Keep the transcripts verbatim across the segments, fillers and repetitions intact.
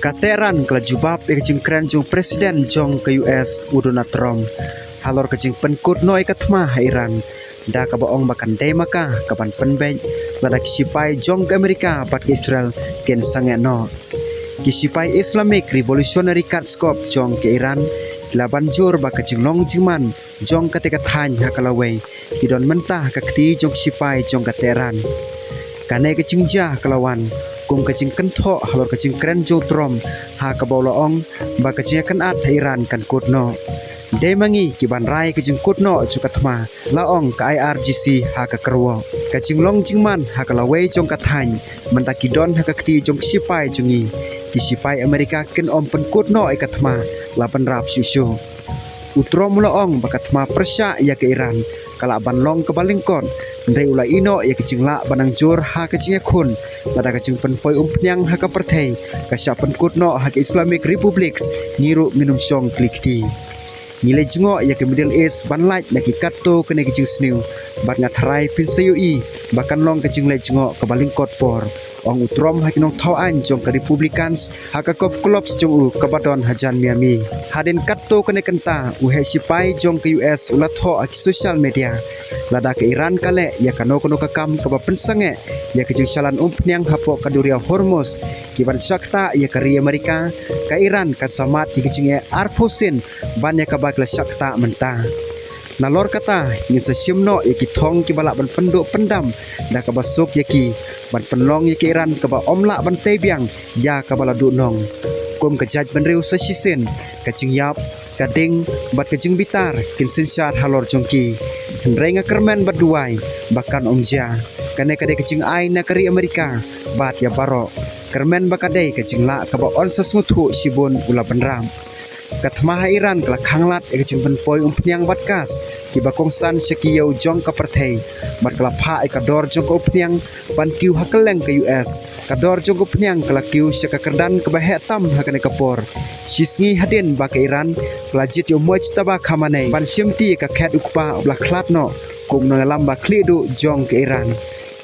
Ka Tehran ka la jubab ïa ka jingkren jong u President jong ka U S u Donald Trump halor ka jingpynkut noh ïa ka thma ha Iran, da kaba ong ba kan dei ma ka kaban pynbeit lada ki sipai jong ka Amerika bad ka Israel kin sangeh noh. Ki sipai Islamic Revolutionary Guards Corps jong ka Iran ki la ban jur ba ka jinglong jingman jong katei ka thaiñ ha ka lawei ki don mynta ha ka kti jong ki sipai jong ka Tehran. Kane ka jingjia ka la wan kum ka jingkynthoh halor ka jingkren jong u Trump ha kaba u la ong ba ka jingïakynad ha Iran kan kut noh. Dei ma ngi ki ban rai ka jingkut noh jong ka thma, la ong ka I R G C ha ka kyrwoh. Ka jinglong jingman ha ka lawei jong ka thaiñ mynta ki don ha ka kti jong ki sipai jong ngi. Ki sipai Amerika kin ym pynkut noh ïa ka thma la bynrap shuh shuh. U Trump u la ong ba ka thma pyrshah ïa ka Iran ka lah ban long kaba lyngkot, hynrei u la ïeh noh ïa ka jinglah ba nang jur ha ka jingïakhun lada ka jingpynpoi umphniang ha ka pyrthei ka shah pynkut noh ha ki Islamic Republics, ngi ruh ngin ym shong kli kti. Ngi leit jngoh ïa ka Middle East ban lait na ki katto katne ki jingsniew bad nga tharai phin sa ïohi ba kan long ka jingleit jngoh kaba lyngkot por, ong u Trump ha ki nongthaw aiñ jong ka Republicans ha ka golf clubs jong u kaba don hajan Miami. Hadien katto katne kynta u heh sipai jong ka U S u la thoh ha ki social media, lada ka Iran ka leh ïa kano kano ka kam kaba pynsangeh ïa ka jingshalan umphniang hapoh ka duriaw Hormuz, ki ban shah ktah ïa ka ri Amerika, ka Iran kan sa mad ïa ka jingeh arphew sien ban ïa kaba ki la shah ktah mynta. Nalor kata, ngin sa shim noh ïa ki thong kiba lah ban pynduh pyndam da kaba suk ïa ki, ban pynlong ïa ka Iran kaba ym lah ban tei biang ïa kaba la duhnong. Kum ka jaitbynriew sa shisien, ka jingïap, ka ding bad ka jingbitar kin synshar halor jong ki. Hynrei nga kyrmen bad duwai ba kan ym jia. Kane ka dei ka jingai na ka ri Amerika bad ïa baroh. Kyrmen ba ka dei ka jinglah kaba yn sa sngewthuh shibun, u la bynrap. Ka thma ha Iran ka la khanglad ïa ka jingpynpoi umphniang bad gas kiba kongsan sha ki ïew jong ka pyrthei, bad ka la phah ïa ka dor jong ka umphniang ban kiew ha kylleng ka U S. Ka dor jong ka umphniang ka la kiew sha ka kyrdan kaba heh tam ha kane ka por, shisngi hadien ba ka Iran ka la jied ïa u Mojtaba Khamenei ban shimti ïa ka khet u kpa uba la khlad noh kum u nongïalam ba khlieh duh jong ka Iran.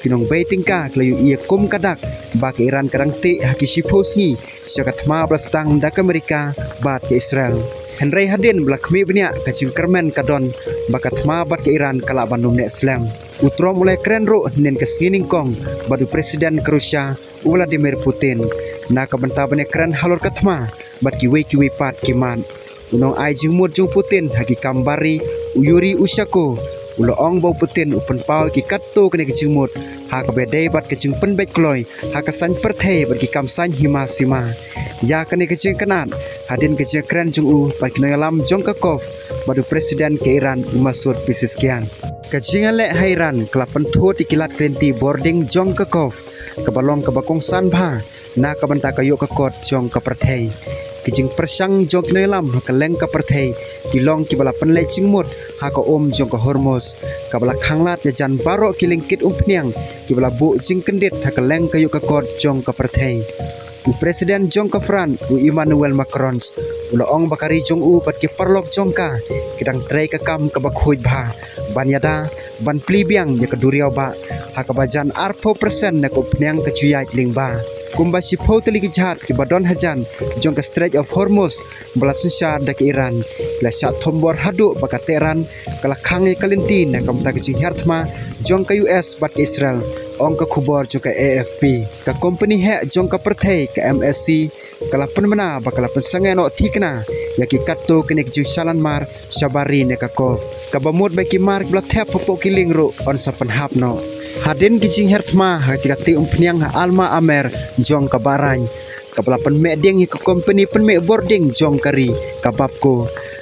Ki nongbei tyngka ki la ïohi kum ka dak ba ka Iran ka dang tih ha ki shiphew sngi sha ka thma ba la sdang da ka Amerika bad ka Israel. Hynrei hadien ba la khmih bniah, ka jingkyrmen ka don ba ka thma bad ka Iran ka lah ban ym neh slem. U Trump u la ïakren ruh hynnin ka sngi nyngkong bad u President ka Russia u Vladimir Putin na ka bynta ban ïakren halor ka thma bad kiwei kiwei pat ki mat. U nongai jingmut jong u Putin ha ki kam bar ri, u Yuri Ushakov, u la ong ba u Putin u pynpaw ïa ki katto katne ki jingmut ha kaba ïadei bad ka jingpynbeit kloi ha ka saiñ pyrthei bad ki kam saiñ hima sima. Ïa kane ka jingïakynad hadien ka jingïakren jong u bad ki nongïalam jong ka COP bad u President ka Iran u Masoud Pezeshkian. Ka jingïaleh ha Iran ka la pynthut ïa ki lad ki lynti bording jong ka COP, kaba long kaba kongsan bha na ka bynta ka ïoh ka kot jong ka pyrthei. Ki jingpyrshang jong ki nongïalam ha kylleng ka pyrthei ki long kiba la pynleit jingmut ha ka um jong ka Hormuz, kaba la khanglad ïa jan baroh ki lyngkit umphniang kiba la buh jingkyndit ha kylleng ka ïoh ka kot jong ka pyrthei. U President jong ka France, u Emmanuel Macron, u la ong ba ka ri jong u bad ki paralok jong ka ki dang trei ka kam kaba khuid bha ban ïada ban plie biang ïa ka duriaw bah ha kaba jan arphew percent na ka umphniang ka ju ïaid lyngba. Kumba shiphew tylli ki jhad kiba don hajan jong ka Strait of Hormuz ba la synshar da ka Iran, ki la shah thombor haduh ba ka Tehran ka la khang ïa ka lynti na ka bynta ka jinghiar thma jong ka U S bad ka Israel, ong ka khubor jong ka A F P. Ka kompani heh jong ka pyrthei ka M S C ka la pynbna ba ka la pynsangeh noh thikna ïa ki katto katne ki jingshalan mar shabar ri na ka COP, kaba mut ba ki mar kiba la thep hapoh ki lieng ruh yn sa pynhap noh. Hadien ki jinghiar thma ha ka jaka tih umphniang ha Alma Amer jong ka Bahrain, kaba la pynmih ding ïa ka kompani pynmih bording jong ka ri, ka BAPCO,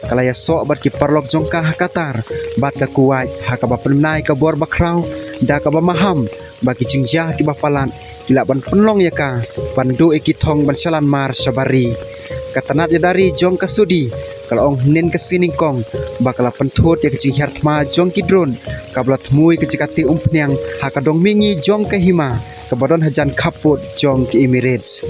ka la ïasoh bad ki paralok jong ka ha Qatar bad ka Kuwait, ha kaba pynbna ïa ka bor bakhraw da kaba maham ba ki jingjia kiba palat ki lah ban pynlong ïa ka ban duh ïa ki thong ban shalan mar shabar ri. Ka tnat ïada ri jong ka Saudi ka la ong hynnin ka sngi nyngkong ba ka la pynthut ïa ka jinghiar thma jong ki drone kaba la thmu ïa ka jaka tih umphniang ha ka dong mihngi jong ka hima kaba don hajan khappud jong ka Emirates.